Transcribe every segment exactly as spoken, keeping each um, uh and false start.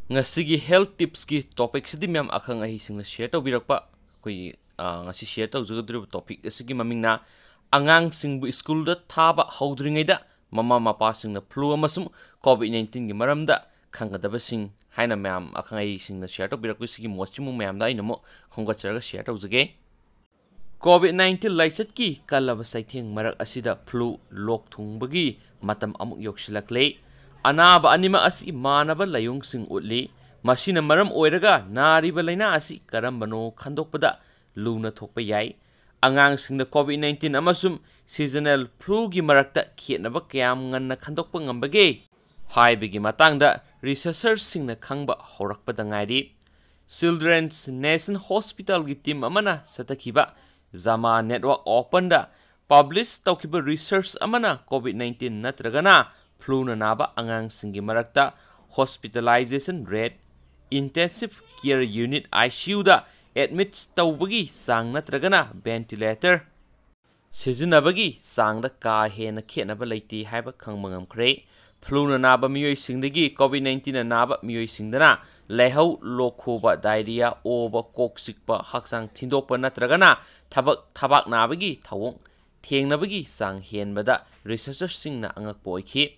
ꯉꯁꯤꯒꯤ health tipsꯀꯤ topicꯁꯤꯗꯤ ꯃꯌꯥꯝ ꯑꯈꯪ ꯑꯍꯩꯁꯤꯡꯅ share ꯇꯧꯕꯤꯔꯛꯄ ꯑꯩꯈꯣꯏꯒꯤ, ꯑ, ꯉꯁꯤ share ꯇꯧꯖꯒꯗꯧꯔꯤꯕ topic ꯑꯁꯤꯒꯤ ꯃꯃꯤꯡꯅ ꯑꯉꯥꯡꯁꯤꯡꯕꯨ ꯁ꯭ꯀꯨꯜꯗ ꯊꯥꯕ ꯍꯧꯗ꯭ꯔꯤꯉꯩꯗ ꯃꯃꯥ ꯃꯄꯥꯁꯤꯡꯅ flu ꯑꯃꯁꯨꯡ COVID nineteenꯒꯤ ꯃꯔꯝꯗ ꯈꯪꯒꯗꯕꯁꯤꯡ ꯍꯥꯏꯅ ꯃꯌꯥꯝ ꯑꯈꯪ ꯑꯍꯩꯁꯤꯡꯅ share ꯇꯧꯕꯤꯔꯛꯄꯁꯤꯒꯤ ꯃꯣꯠꯁꯤꯃꯨꯛ ꯃꯌꯥꯝꯗ ꯑꯩꯅ ꯑꯃꯨꯛ ꯈꯣꯝꯒꯠꯆꯔꯒ share ꯇꯧꯖꯒꯦ꯫ COVID nineteen ꯂꯥꯏꯆꯠꯀꯤ ꯀꯜꯂꯕ ꯆꯩꯊꯦꯡ ꯃꯔꯛ ꯑꯁꯤꯗ flu, ꯂꯣꯛ ꯊꯨꯡꯕꯒꯤ ꯃꯇꯝ ꯑꯃꯨꯛ ꯌꯧꯁꯤꯜꯂꯛꯂꯦ꯫ ꯑꯅꯥꯕ ꯑꯅꯤꯃꯛ ꯑꯁꯤ ꯃꯥꯟꯅꯕ ꯂꯥꯏꯑꯣꯡꯁꯤꯡ ꯎꯠꯂꯤ꯫ ꯃꯁꯤꯅ ꯃꯔꯝ ꯑꯣꯏꯔꯒ ꯅꯥꯔꯤꯕ ꯂꯥꯏꯅꯥ ꯑꯁꯤ ꯀꯔꯝꯕꯅꯣ ꯈꯟꯗꯣꯛꯄꯗ ꯂꯨꯅ ꯊꯣꯛꯄ ꯌꯥꯏ꯫ ꯑꯉꯥꯡꯁꯤꯡꯗ COVID nineteen ꯑꯃꯁꯨꯡ seasonal fluꯒꯤ ꯃꯔꯛꯇ ꯈꯦꯠꯅꯕ ꯀꯌꯥꯝ ꯉꯟꯅ ꯈꯟꯗꯣꯛꯄ ꯉꯝꯕꯒꯦ ꯍꯥꯏꯕꯒꯤ ꯃꯇꯥꯡꯗ researcherꯁꯤꯡꯅ ꯈꯪꯕ ꯍꯧꯔꯛꯄꯗ ꯉꯥꯏꯔꯤ꯫ Children's National Hospitalꯒꯤ team ꯑꯃꯅ ꯆꯠꯊꯈꯤꯕ JAMA Network Openꯗ publish ꯇꯧꯈꯤꯕ research ꯑꯃꯅ COVID nineteen ꯅꯠꯇ꯭ꯔꯒꯅ fluꯅ ꯅꯥꯕ ꯑꯉꯥꯡꯁꯤꯡꯒꯤ ꯃꯔꯛꯇ hospitalization rate, intensive care unit, ICUꯗ admit ꯇꯧꯕꯒꯤ ꯆꯥꯡ ꯅꯠꯇ꯭ꯔꯒꯅ ventilator ꯁꯤꯖꯤꯟꯅꯕꯒꯤ ꯆꯥꯡꯗ ꯀꯥ ꯍꯦꯟꯅ ꯈꯦꯠꯅꯕ ꯂꯩꯇꯦ ꯍꯥꯏꯕ ꯈꯪꯕ ꯉꯝꯈ꯭ꯔꯦ꯫ Fluꯅ ꯅꯥꯕ ꯃꯤꯑꯣꯏꯁꯤꯡꯗꯒꯤ COVID nineteenꯅ ꯅꯥꯕ ꯃꯤꯑꯣꯏꯁꯤꯡꯗꯅ ꯂꯥꯏꯍꯧ, ꯂꯣꯛ ꯈꯨꯕ, diarrhea, ꯑꯣꯕ, ꯀꯣꯛ ꯆꯤꯛꯄ, ꯍꯛꯆꯥꯡ ꯊꯤꯟꯗꯣꯛꯄ ꯅꯠꯇ꯭ꯔꯒꯅ ꯊꯕꯛ, ꯊꯕꯥꯛ ꯅꯥꯕꯒꯤ ꯊꯧꯑꯣꯡ ꯊꯦꯡꯅꯕꯒꯤ ꯆꯥꯡ ꯍꯦꯟꯕꯗ researcherꯁꯤꯡꯅ ꯑꯉꯛꯄ ꯑꯣꯏꯈꯤ꯫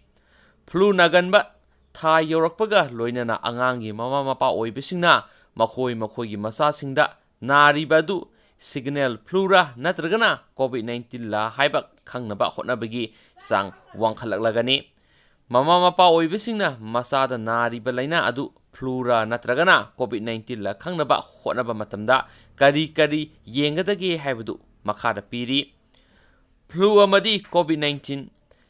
Flu ꯅꯥꯒꯟꯕ ꯊꯥ ꯌꯧꯔꯛꯄꯒ ꯂꯣꯏꯅꯅ ꯑꯉꯥꯡꯒꯤ ꯃꯃꯥ ꯃꯄꯥ ꯑꯣꯏꯕꯁꯤꯡꯅ ꯃꯈꯣꯏ ꯃꯈꯣꯏꯒꯤ ꯃꯆꯥꯁꯤꯡꯗ ꯅꯥꯔꯤꯕ ꯑꯗꯨ seasonal fluꯔꯥ ꯅꯠꯇ꯭ꯔꯒꯅ COVID nineteenꯂꯥ ꯍꯥꯏꯕ ꯈꯪꯅꯕ ꯍꯣꯠꯅꯕꯒꯤ ꯆꯥꯡ ꯋꯥꯡꯈꯠꯂꯛꯂꯒꯅꯤ꯫ ꯃꯃꯥ ꯃꯄꯥ ꯑꯣꯏꯕꯁꯤꯡꯅ ꯃꯆꯥꯗ ꯅꯥꯔꯤꯕ ꯂꯥꯏꯅꯥ ꯑꯗꯨ fluꯔꯥ ꯅꯠꯇ꯭ꯔꯒꯅ COVID nineteenꯂꯥ ꯈꯪꯅꯕ ꯍꯣꯠꯅꯕ ꯃꯇꯝꯗ ꯀꯔꯤ ꯀꯔꯤ ꯌꯦꯡꯒꯗꯒꯦ ꯍꯥꯏꯕꯗꯨ ꯃꯈꯥꯗ ꯄꯤꯔꯤ꯫ Flu ꯑꯃꯗꯤ COVID nineteen꯫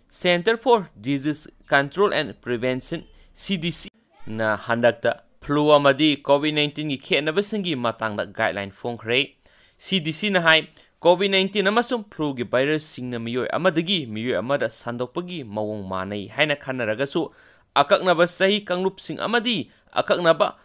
Center for Disease Control and Prevention, CDCꯅ ꯍꯟꯗꯛꯇ flu ꯑꯃꯗꯤ COVID nineteenꯒꯤ ꯈꯦꯠꯅꯕꯁꯤꯡꯒꯤ ꯃꯇꯥꯡꯗ guideline ꯐꯣꯡꯈ꯭ꯔꯦ꯫ CDCꯅ ꯍꯥꯏ, COVID nineteen ꯑꯃꯁꯨꯡ fluꯒꯤ virusꯁꯤꯡꯅ ꯃꯤꯑꯣꯏ ꯑꯃꯗꯒꯤ ꯃꯤꯑꯣꯏ ꯑꯃꯗ ꯁꯟꯗꯣꯛꯄꯒꯤ ꯃꯑꯣꯡ ꯃꯥꯟꯅꯩ ꯍꯥꯏꯅ ꯈꯟꯅꯔꯒꯁꯨ, ꯑꯀꯛꯅꯕ ꯆꯍꯤ ꯀꯥꯡꯂꯨꯞꯁꯤꯡ ꯑꯃꯗꯤ ꯑꯀꯛꯅꯕ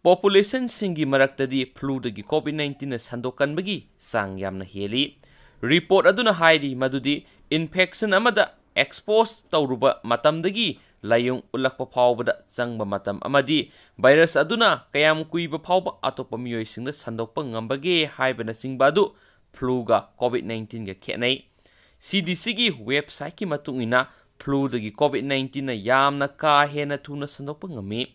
populationꯁꯤꯡꯒꯤ ꯃꯔꯛꯇꯗꯤ fluꯗꯒꯤ COVID nineteenꯅ ꯁꯟꯗꯣꯛꯀꯟꯕꯒꯤ ꯆꯥꯡ ꯌꯥꯝꯅ ꯍꯦꯜꯂꯤ꯫ Report ꯑꯗꯨꯅ ꯍꯥꯏꯔꯤ ꯃꯗꯨꯗꯤ infection ꯑꯃꯗ expose ꯇꯧꯔꯨꯕ ꯃꯇꯝꯗꯒꯤ ꯂꯥꯏꯑꯣꯡ ꯎꯠꯂꯛꯄ ꯐꯥꯎꯕꯗ ꯆꯪꯕ ꯃꯇꯝ ꯑꯃꯗꯤ ꯚꯥꯏꯔꯁ ꯑꯗꯨꯅ ꯀꯌꯥꯝ ꯀꯨꯏꯕ ꯐꯥꯎꯕ ꯑꯇꯣꯞꯄ ꯃꯤꯑꯣꯏꯁꯤꯡꯗ ꯁꯟꯗꯣꯛꯄ ꯉꯝꯕꯒꯦ ꯍꯥꯏꯕꯅꯆꯤꯡꯕ ꯑꯗꯨ ꯐ꯭ꯂꯨꯒ ꯀꯣꯚꯤꯗ ꯅꯥꯏꯟꯇꯤꯟꯒ ꯈꯦꯠꯅꯩ꯫ ꯁꯤ ꯗꯤ ꯁꯤꯒꯤ ꯋꯦꯕꯁꯥꯏꯠꯀꯤ ꯃꯇꯨꯡ ꯏꯟꯅ, ꯐ꯭ꯂꯨꯗꯒꯤ ꯀꯣꯚꯤꯗ ꯅꯥꯏꯟꯇꯤꯟꯅ ꯌꯥꯝꯅ ꯀꯥ ꯍꯦꯟꯅ ꯊꯨꯅ ꯁꯟꯗꯣꯛꯄ ꯉꯝꯃꯤ꯫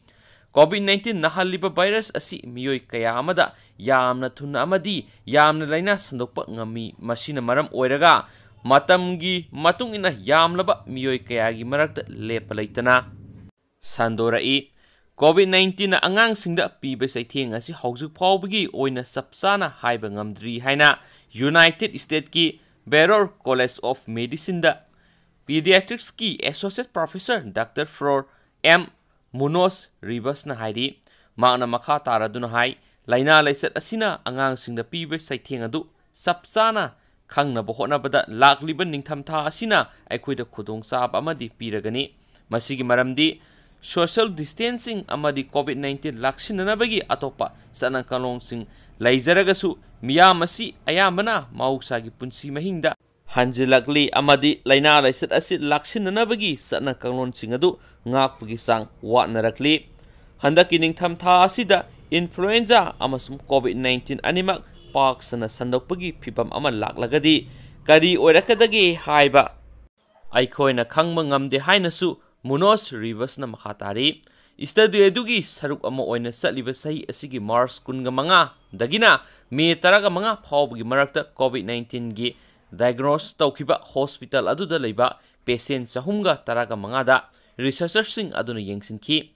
ꯀꯣꯚꯤꯗ ꯅꯥꯏꯟꯇꯤꯟ ꯅꯥꯍꯜꯂꯤꯕ ꯚꯥꯏꯔꯁ ꯑꯁꯤ ꯃꯤꯑꯣꯏ ꯀꯌꯥ ꯑꯃꯗ ꯌꯥꯝꯅ ꯊꯨꯅ ꯑꯃꯗꯤ ꯌꯥꯝꯅ ꯂꯥꯏꯅ ꯁꯟꯗꯣꯛꯄ ꯉꯝꯃꯤ꯫ ꯃꯁꯤꯅ ꯃꯔꯝ ꯑꯣꯏꯔꯒ ꯃꯇꯝꯒꯤ ꯃꯇꯨꯡ ꯏꯟꯅ ꯌꯥꯝꯂꯕ ꯃꯤꯑꯣꯏ ꯀꯌꯥꯒꯤ ꯃꯔꯛꯇ ꯂꯦꯞꯄ ꯂꯩꯇꯅ ꯁꯟꯗꯣꯔꯛꯏ꯫ ꯀꯣꯚꯤꯗ ꯅꯥꯏꯟꯇꯤꯟꯅ ꯑꯉꯥꯡꯁꯤꯡꯗ ꯄꯤꯕ ꯆꯩꯊꯦꯡ ꯑꯁꯤ ꯍꯧꯖꯤꯛ ꯐꯥꯎꯕꯒꯤ ꯑꯣꯏꯅ ꯆꯞ ꯆꯥꯅ ꯍꯥꯏꯕ ꯉꯝꯗ꯭ꯔꯤ ꯍꯥꯏꯅ ꯌꯨꯅꯥꯏꯇꯦꯗ ꯁ꯭ꯇꯦꯠꯀꯤ ꯕꯦꯔꯣꯔ ꯀꯣꯂꯦꯖ ꯑꯣꯐ ꯃꯦꯗꯤꯁꯤꯟꯗ ꯄꯤꯗꯤꯌꯥꯇ꯭ꯔꯤꯛꯁꯀꯤ associate professor doctor Flora M Munoz ꯔꯤꯕꯁꯅ ꯍꯥꯏꯔꯤ꯫ ꯃꯍꯥꯛꯅ ꯃꯈꯥ ꯇꯥꯔꯗꯨꯅ ꯍꯥꯏ, ꯂꯥꯏꯅꯥ ꯂꯥꯏꯆꯠ ꯑꯁꯤꯅ ꯑꯉꯥꯡꯁꯤꯡꯗ ꯄꯤꯕ ꯆꯩꯊꯦꯡ ꯑꯗꯨ ꯆꯞ ꯆꯥꯅ ꯈꯪꯅꯕ ꯍꯣꯠꯅꯕꯗ ꯂꯥꯛꯂꯤꯕ ꯅꯤꯡꯊꯝꯊꯥ ꯑꯁꯤꯅ ꯑꯩꯈꯣꯏꯗ ꯈꯨꯗꯣꯡꯆꯥꯕ ꯑꯃꯗꯤ ꯄꯤꯔꯒꯅꯤ꯫ ꯃꯁꯤꯒꯤ ꯃꯔꯝꯗꯤ ꯁꯣꯁꯤꯌꯦꯜ ꯗꯤꯁꯇꯦꯟꯁꯤꯡ ꯑꯃꯗꯤ ꯀꯣꯚꯤꯗ ꯅꯥꯏꯟꯇꯤꯟ ꯂꯥꯛꯁꯤꯟꯅꯅꯕꯒꯤ ꯑꯇꯣꯞꯄ ꯆꯠꯅ ꯀꯥꯡꯂꯣꯟꯁꯤꯡ ꯂꯩꯖꯔꯒꯁꯨ, ꯃꯤꯌꯥꯝ ꯑꯁꯤ ꯑꯌꯥꯝꯕꯅ ꯃꯍꯧꯁꯥꯒꯤ ꯄꯨꯟꯁꯤ ꯃꯍꯤꯡꯗ ꯍꯟꯖꯤꯜꯂꯛꯂꯤ ꯑꯃꯗꯤ ꯂꯥꯏꯅꯥ ꯂꯥꯏꯆꯠ ꯑꯁꯤ ꯂꯥꯛꯁꯤꯟꯅꯅꯕꯒꯤ ꯆꯠꯅ ꯀꯥꯡꯂꯣꯟꯁꯤꯡ ꯑꯗꯨ ꯉꯥꯛꯄꯒꯤ ꯆꯥꯡ ꯋꯥꯠꯅꯔꯛꯂꯤ꯫ ꯍꯟꯗꯛꯀꯤ ꯅꯤꯡꯊꯝꯊꯥ ꯑꯁꯤꯗ ꯏꯟꯐ꯭ꯂꯨꯑꯦꯟꯖꯥ ꯑꯃꯁꯨꯡ ꯀꯣꯚꯤꯗ ꯅꯥꯏꯟꯇꯤꯟ ꯑꯅꯤꯃꯛ ꯄꯥꯛ ꯁꯟꯅ ꯁꯟꯗꯣꯛꯄꯒꯤ ꯐꯤꯚꯝ ꯑꯃ ꯂꯥꯛꯂꯒꯗꯤ ꯀꯔꯤ ꯑꯣꯏꯔꯛꯀꯗꯒꯦ ꯍꯥꯏꯕ ꯑꯩꯈꯣꯏꯅ ꯈꯪꯕ ꯉꯝꯗꯦ ꯍꯥꯏꯅꯁꯨ ꯃꯨꯅꯣꯁ ꯔꯤꯕꯁꯅ ꯃꯈꯥ ꯇꯥꯔꯤ꯫ ꯁ꯭ꯇꯗꯤ ꯑꯗꯨꯒꯤ ꯁꯔꯨꯛ ꯑꯃ ꯑꯣꯏꯅ ꯆꯠꯂꯤꯕ ꯆꯍꯤ ꯑꯁꯤꯒꯤ ꯃꯥꯔꯆ ꯀꯨꯟꯒ ꯃꯉꯥꯗꯒꯤꯅ ꯃꯦ ꯇꯔꯥꯒ ꯃꯉꯥ ꯐꯥꯎꯕꯒꯤ ꯃꯔꯛꯇ ꯀꯣꯚꯤꯗ ꯅꯥꯏꯟꯇꯤꯟꯒꯤ ꯗꯥꯏꯒꯅꯣꯁ ꯇꯧꯈꯤꯕ ꯍꯣꯁꯄꯤꯇꯥꯜ ꯑꯗꯨꯗ ꯂꯩꯕ ꯄꯦꯁꯦꯟ ꯆꯍꯨꯝꯒ ꯇꯔꯥꯒ ꯃꯉꯥꯗ ꯔꯤꯁꯔꯆꯔꯁꯤꯡ ꯑꯗꯨꯅ ꯌꯦꯡꯁꯤꯟꯈꯤ꯫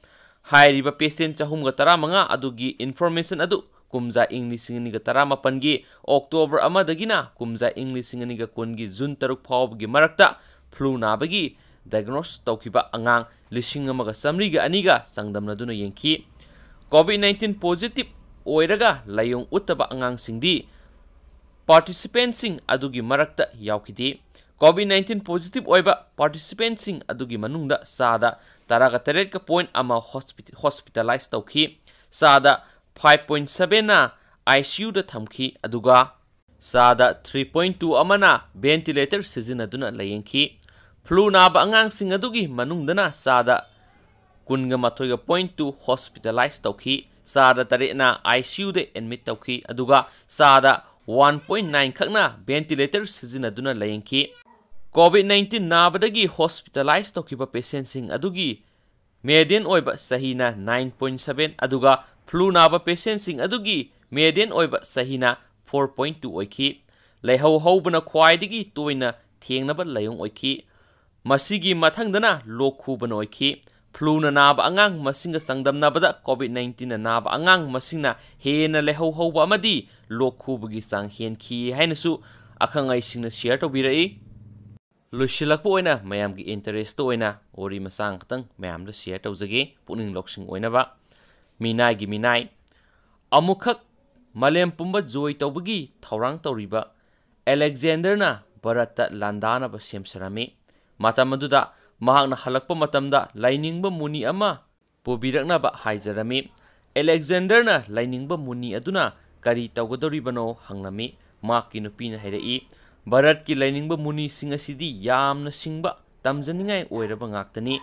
ꯍꯥꯏꯔꯤꯕ ꯄꯦꯁꯦꯟ ꯆꯍꯨꯝꯒ ꯇꯔꯥꯃꯉꯥ ꯑꯗꯨꯒꯤ ꯏꯟꯐꯣꯔꯃꯦꯁꯟ ꯑꯗꯨ ꯀꯨꯝꯖꯥ ꯏꯪ ꯂꯤꯁꯤꯡ ꯑꯅꯤꯒ ꯇꯔꯥꯃꯥꯄꯟꯒꯤ ꯑꯣꯛꯇꯣꯕꯔ ꯑꯃꯗꯒꯤꯅ ꯀꯨꯝꯖꯥ ꯏꯪ ꯂꯤꯁꯤꯡ ꯑꯅꯤꯒ ꯀꯨꯟꯒꯤ ꯖꯨꯟ ꯇꯔꯨꯛ ꯐꯥꯎꯕꯒꯤ ꯃꯔꯛꯇ ꯐ꯭ꯂꯨ ꯅꯥꯕꯒꯤ ꯗꯥꯏꯒꯅꯣꯁ ꯇꯧꯈꯤꯕ ꯑꯉꯥꯡ ꯂꯤꯁꯤꯡ ꯑꯃꯒ ꯆꯥꯃꯔꯤꯒ ꯑꯅꯤꯒ ꯆꯥꯡꯗꯝꯅꯗꯨꯅ ꯌꯦꯡꯈꯤ꯫ ꯀꯣꯚꯤꯗ ꯅꯥꯏꯟꯇꯤꯟ ꯄꯣꯖꯤꯇꯤꯚ ꯑꯣꯏꯔꯒ ꯂꯥꯏꯑꯣꯡ ꯎꯠꯇꯕ ꯑꯉꯥꯡꯁꯤꯡꯗꯤ ꯄꯥꯔꯇꯤꯁꯤꯄꯦꯟꯠꯁꯤꯡ ꯑꯗꯨꯒꯤ ꯃꯔꯛꯇ ꯌꯥꯎꯈꯤꯗꯦ꯫ ꯀꯣꯚꯤꯗ ꯅꯥꯏꯟꯇꯤꯟ ꯄꯣꯖꯤꯇꯤꯚ ꯑꯣꯏꯕ ꯄꯥꯔꯇꯤꯁꯤꯄꯦꯟꯠꯁꯤꯡ ꯑꯗꯨꯒꯤ ꯃꯅꯨꯡꯗ ꯆꯥꯗ ꯇꯔꯥꯒ ꯇꯔꯦꯠꯀ ꯄꯣꯏꯟꯠ ꯑꯃ ꯍꯣꯁꯄꯤ-, ꯍꯣꯁꯄꯤꯇꯥꯂꯥꯏꯖ ꯇꯧꯈꯤ꯫ ꯆꯥꯗ ꯐꯥꯏꯚ ꯄꯣꯏꯟꯠ ꯁꯚꯦꯟꯅ ꯑꯥꯏ ꯁꯤ ꯌꯨꯗ ꯊꯝꯈꯤ, ꯑꯗꯨꯒ ꯆꯥꯗ ꯊ꯭ꯔꯤ ꯄꯣꯏꯟꯠ ꯇꯨ ꯑꯃꯅ ꯚꯦꯟꯇꯤꯂꯦꯇꯔ ꯁꯤꯖꯤꯟꯅꯗꯨꯅ ꯂꯥꯌꯦꯡꯈꯤ꯫ Flu ꯅꯥꯕ ꯑꯉꯥꯡꯁꯤꯡ ꯑꯗꯨꯒꯤ ꯃꯅꯨꯡꯗꯅ ꯆꯥꯗ ꯀꯨꯟꯒ ꯃꯥꯊꯣꯏꯒ point two hospitalize ꯇꯧꯈꯤ, ꯆꯥꯗ ꯇꯔꯦꯠꯅ ICUꯗ admit ꯇꯧꯈꯤ, ꯑꯗꯨꯒ ꯆꯥꯗ one point nine ꯈꯛꯅ ventilator ꯁꯤꯖꯤꯟꯅꯗꯨꯅ ꯂꯥꯌꯦꯡꯈꯤ꯫ COVID nineteen ꯅꯥꯕꯗꯒꯤ hospitalize ꯇꯧꯈꯤꯕ patientꯁꯤꯡ ꯑꯗꯨꯒꯤ median ꯑꯣꯏꯕ ꯆꯍꯤꯅ nine point seven, ꯑꯗꯨꯒ flu ꯅꯥꯕ patientꯁꯤꯡ ꯑꯗꯨꯒꯤ median ꯑꯣꯏꯕ ꯆꯍꯤꯅ four point two ꯑꯣꯏꯈꯤ꯫ ꯂꯥꯏꯍꯧ ꯍꯧꯕꯅ ꯈ꯭ꯋꯥꯏꯗꯒꯤ ꯇꯣꯏꯅ ꯊꯦꯡꯅꯕ ꯂꯥꯏꯑꯣꯡ ꯑꯣꯏꯈꯤ꯫ ꯃꯁꯤꯒꯤ ꯃꯊꯪꯗꯅ ꯂꯣꯛ ꯈꯨꯕꯅ ꯑꯣꯏꯈꯤ꯫ Fluꯅ ꯅꯥꯕ ꯑꯉꯥꯡ ꯃꯁꯤꯡꯒ ꯆꯥꯡꯗꯝꯅꯕꯗ COVID nineteenꯅ ꯅꯥꯕ ꯑꯉꯥꯡ ꯃꯁꯤꯡꯅ ꯍꯦꯟꯅ ꯂꯥꯏꯍꯧ ꯍꯧꯕ ꯑꯃꯗꯤ ꯂꯣꯛ ꯈꯨꯕꯒꯤ ꯆꯥꯡ ꯍꯦꯟꯈꯤ ꯍꯥꯏꯅꯁꯨ ꯑꯈꯪ ꯑꯍꯩꯁꯤꯡꯅ share ꯇꯧꯕꯤꯔꯛꯏ꯫ ꯂꯣꯏꯁꯤꯜꯂꯛꯄ ꯑꯣꯏꯅ ꯃꯌꯥꯝꯒꯤ interest ꯑꯣꯏꯅ ꯋꯥꯔꯤ ꯃꯆꯥ ꯈꯛꯇꯪ ꯃꯌꯥꯝꯗ share ꯇꯧꯖꯒꯦ, ꯄꯨꯛꯅꯤꯡ ꯂꯧꯁꯤꯡ ꯑꯣꯏꯅꯕ꯫ ꯃꯤꯅꯥꯏꯒꯤ ꯃꯤꯅꯥꯏ꯫ ꯑꯃꯨꯛꯈꯛ ꯃꯥꯂꯦꯝ ꯄꯨꯝꯕ ꯖꯣꯏ ꯇꯧꯕꯒꯤ ꯊꯧꯔꯥꯡ ꯇꯧꯔꯤꯕ ꯑꯂꯦꯛꯖꯦꯟꯗꯔꯅ ꯚꯥꯔꯠꯇ ꯂꯥꯟꯗꯥꯅꯕ ꯁꯦꯝ ꯁꯥꯔꯝꯃꯤ꯫ ꯃꯇꯝ ꯑꯗꯨꯗ ꯃꯍꯥꯛꯅ ꯍꯜꯂꯛꯄ ꯃꯇꯝꯗ ꯂꯥꯏꯅꯤꯡꯕ ꯃꯨꯅꯤ ꯑꯃ ꯄꯨꯕꯤꯔꯛꯅꯕ ꯍꯥꯏꯖꯔꯝꯃꯤ꯫ ꯑꯂꯦꯛꯖꯦꯟꯗꯔꯅ ꯂꯥꯏꯅꯤꯡꯕ ꯃꯨꯅꯤ ꯑꯗꯨꯅ ꯀꯔꯤ ꯇꯧꯒꯗꯧꯔꯤꯕꯅꯣ ꯍꯪꯂꯝꯃꯤ꯫ ꯃꯍꯥꯛꯀꯤ ꯅꯨꯄꯤꯅ ꯍꯥꯏꯔꯛꯏ, "ꯚꯥꯔꯠꯀꯤ ꯂꯥꯏꯅꯤꯡꯕ ꯃꯨꯅꯤꯁꯤꯡ ꯑꯁꯤꯗꯤ ꯌꯥꯝꯅ ꯁꯤꯡꯕ, ꯇꯝꯖꯅꯤꯡꯉꯥꯏ ꯑꯣꯏꯔꯕ ꯉꯥꯛꯇꯅꯤ꯫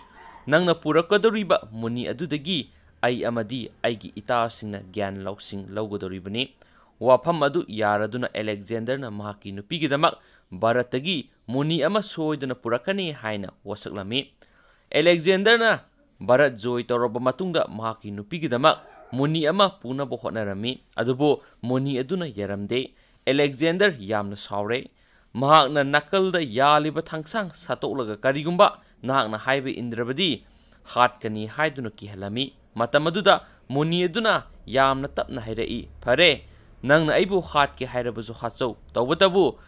ꯅꯪꯅ ꯄꯨꯔꯛꯀꯗꯧꯔꯤꯕ ꯃꯨꯅꯤ ꯑꯗꯨꯗꯒꯤ ꯑꯩ ꯑꯃꯗꯤ ꯑꯩꯒꯤ ꯏꯇꯥꯁꯤꯡꯅ ꯒ꯭ꯌꯥꯟ ꯂꯧꯁꯤꯡ ꯂꯧꯒꯗꯧꯔꯤꯕꯅꯤ꯫" ꯋꯥꯐꯝ ꯑꯗꯨ ꯌꯥꯔꯗꯨꯅ ꯑꯂꯦꯛꯖꯦꯟꯗꯔꯅ ꯃꯍꯥꯛꯀꯤ ꯅꯨꯄꯤꯒꯤꯗꯃꯛ ꯚꯥꯔꯠꯇꯒꯤ ꯃꯨꯅꯤ ꯑꯃ ꯁꯣꯏꯗꯅ ꯄꯨꯔꯛꯀꯅꯤ ꯍꯥꯏꯅ ꯋꯥꯁꯛꯂꯝꯃꯤ꯫ ꯑꯂꯦꯛꯖꯦꯟꯗꯔꯅ ꯚꯥꯔꯠ ꯖꯣꯏ ꯇꯧꯔꯕ ꯃꯇꯨꯡꯗ ꯃꯍꯥꯛꯀꯤ ꯅꯨꯄꯤꯒꯤꯗꯃꯛ ꯃꯨꯅꯤ ꯑꯃ ꯄꯨꯅꯕ ꯍꯣꯠꯅꯔꯝꯃꯤ, ꯑꯗꯨꯕꯨ ꯃꯨꯅꯤ ꯑꯗꯨꯅ ꯌꯥꯔꯝꯗꯦ꯫ ꯑꯂꯦꯛꯖꯦꯟꯗꯔ ꯌꯥꯝꯅ ꯁꯥꯎꯔꯦ꯫ ꯃꯍꯥꯛꯅ ꯅꯥꯀꯜꯗ ꯌꯥꯜꯂꯤꯕ ꯊꯥꯡꯁꯥꯡ ꯁꯠꯇꯣꯛꯂꯒ, "ꯀꯔꯤꯒꯨꯝꯕ ꯅꯍꯥꯛꯅ ꯍꯥꯏꯕ ꯏꯟꯗ꯭ꯔꯕꯗꯤ ꯍꯥꯠꯀꯅꯤ" ꯍꯥꯏꯗꯨꯅ ꯀꯤꯍꯜꯂꯝꯃꯤ꯫ ꯃꯇꯝ ꯑꯗꯨꯗ ꯃꯨꯅꯤ ꯑꯗꯨꯅ ꯌꯥꯝꯅ ꯇꯞꯅ ꯍꯥꯏꯔꯛꯏ, "ꯐꯔꯦ, ꯅꯪꯅ ꯑꯩꯕꯨ ꯍꯥꯠꯀꯦ ꯍꯥꯏꯔꯕꯁꯨ ꯍꯥꯠꯆꯧ, ꯇꯧꯕꯇꯕꯨ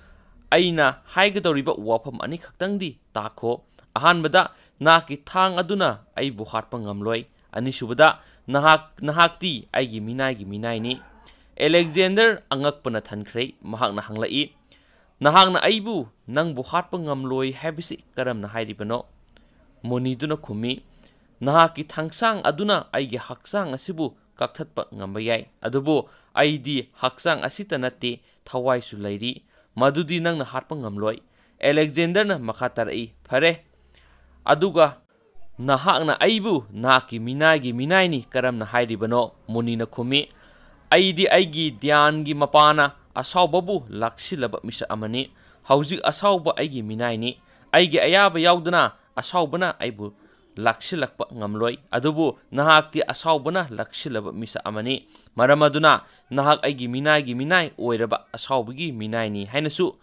ꯑꯩꯅ ꯍꯥꯏꯒꯗꯧꯔꯤꯕ ꯋꯥꯐꯝ ꯑꯅꯤꯈꯛꯇꯪꯗꯤ ꯇꯥꯈꯣ꯫ ꯑꯍꯥꯟꯕꯗ, ꯅꯍꯥꯛꯀꯤ ꯊꯥꯡ ꯑꯗꯨꯅ ꯑꯩꯕꯨ ꯍꯥꯠꯄ ꯉꯝꯂꯣꯏ꯫ ꯑꯅꯤꯁꯨꯕꯗ, ꯅꯍꯥꯛ, ꯅꯍꯥꯛꯇꯤ ꯑꯩꯒꯤ ꯃꯤꯅꯥꯏꯒꯤ ꯃꯤꯅꯥꯏꯅꯤ꯫" ꯑꯂꯦꯛꯖꯦꯟꯗꯔ ꯑꯉꯛꯄꯅ ꯊꯟꯈ꯭ꯔꯦ꯫ ꯃꯍꯥꯛꯅ ꯍꯪꯂꯛꯏ, "ꯅꯍꯥꯛꯅ ꯑꯩꯕꯨ ꯅꯪꯕꯨ ꯍꯥꯠꯄ ꯉꯝꯂꯣꯏ ꯍꯥꯏꯕꯁꯤ ꯀꯔꯝꯅ ꯍꯥꯏꯔꯤꯕꯅꯣ?" ꯃꯨꯅꯤꯗꯨꯅ ꯈꯨꯝꯃꯤ, "ꯅꯍꯥꯛꯀꯤ ꯊꯥꯡꯁꯥꯡ ꯑꯗꯨꯅ ꯑꯩꯒꯤ ꯍꯛꯆꯥꯡ ꯑꯁꯤꯕꯨ ꯀꯛꯊꯠꯄ ꯉꯝꯕ ꯌꯥꯏ, ꯑꯗꯨꯕꯨ ꯑꯩꯗꯤ ꯍꯛꯆꯥꯡ ꯑꯁꯤꯇ ꯅꯠꯇꯦ, ꯊꯋꯥꯏꯁꯨ ꯂꯩꯔꯤ꯫ ꯃꯗꯨꯗꯤ ꯅꯪꯅ ꯍꯥꯠꯄ ꯉꯝꯂꯣꯏ꯫" ꯑꯂꯦꯛꯖꯦꯟꯗꯔꯅ ꯃꯈꯥ ꯇꯥꯔꯛꯏ, "ꯐꯔꯦ, ꯑꯗꯨꯒ ꯅꯍꯥꯛꯅ ꯑꯩꯕꯨ ꯅꯍꯥꯛꯀꯤ ꯃꯤꯅꯥꯏꯒꯤ ꯃꯤꯅꯥꯏꯅꯤ ꯀꯔꯝꯅ ꯍꯥꯏꯔꯤꯕꯅꯣ?" ꯃꯨꯅꯤꯅ ꯈꯨꯝꯃꯤ, "ꯑꯩꯗꯤ ꯑꯩꯒꯤ ꯙ꯭ꯌꯥꯟꯒꯤ ꯃꯄꯥꯅ ꯑꯁꯥꯎꯕꯕꯨ ꯂꯥꯛꯁꯤꯜꯂꯕ ꯃꯤꯁꯛ ꯑꯃꯅꯤ꯫ ꯍꯧꯖꯤꯛ ꯑꯁꯥꯎꯕ ꯑꯩꯒꯤ ꯃꯤꯅꯥꯏꯅꯤ꯫ ꯑꯩꯒꯤ ꯑꯌꯥꯕ ꯌꯥꯎꯗꯅ ꯑꯁꯥꯎꯕꯅ ꯑꯩꯕꯨ ꯂꯥꯛꯁꯤꯜꯂꯛꯄ ꯉꯝꯂꯣꯏ꯫ ꯑꯗꯨꯕꯨ ꯅꯍꯥꯛꯇꯤ ꯑꯁꯥꯎꯕꯅ ꯂꯥꯛꯁꯤꯜꯂꯕ ꯃꯤꯁꯛ ꯑꯃꯅꯤ꯫ ꯃꯔꯝ ꯑꯗꯨꯅ ꯅꯍꯥꯛ ꯑꯩꯒꯤ ꯃꯤꯅꯥꯏꯒꯤ ꯃꯤꯅꯥꯏ ꯑꯣꯏꯔꯕ ꯑꯁꯥꯎꯕꯒꯤ ꯃꯤꯅꯥꯏꯅꯤ" ꯍꯥꯏꯅꯁꯨ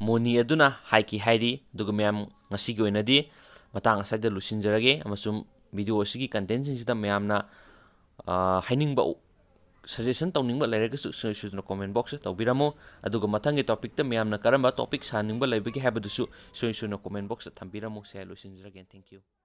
ꯃꯣꯅꯤ ꯑꯗꯨꯅ ꯍꯥꯏꯈꯤ ꯍꯥꯏꯔꯤ꯫ ꯑꯗꯨꯒ ꯃꯌꯥꯝ, ꯉꯁꯤꯒꯤ ꯑꯣꯏꯅꯗꯤ ꯃꯇꯥꯡ ꯑꯁ꯭ꯋꯥꯏꯗ ꯂꯣꯏꯁꯤꯟꯖꯔꯒꯦ, ꯑꯃꯁꯨꯡ video ꯑꯁꯤꯒꯤ content ꯁꯤꯡꯁꯤꯗ ꯃꯌꯥꯝꯅ, ꯑ, ꯍꯥꯏꯅꯤꯡꯕ, suggestion ꯇꯧꯅꯤꯡꯕ ꯂꯩꯔꯒꯁꯨ ꯁꯣꯏ ꯁꯣꯏꯗꯅ comment box ꯇ ꯇꯧꯕꯤꯔꯝꯃꯨ꯫ ꯑꯗꯨꯒ ꯃꯊꯪꯒꯤ topic ꯇ ꯃꯌꯥꯝꯅ ꯀꯔꯝꯕ topic ꯁꯥꯅꯤꯡꯕ ꯂꯩꯕꯒꯦ ꯍꯥꯏꯕꯗꯨꯁꯨ ꯁꯣꯏ ꯁꯣꯏꯗꯅ comment box ꯇ ꯊꯝꯕꯤꯔꯝꯃꯨ꯫ ꯁꯤ ꯂꯣꯏꯁꯤꯟꯖꯔꯒꯦ꯫ Thank you꯫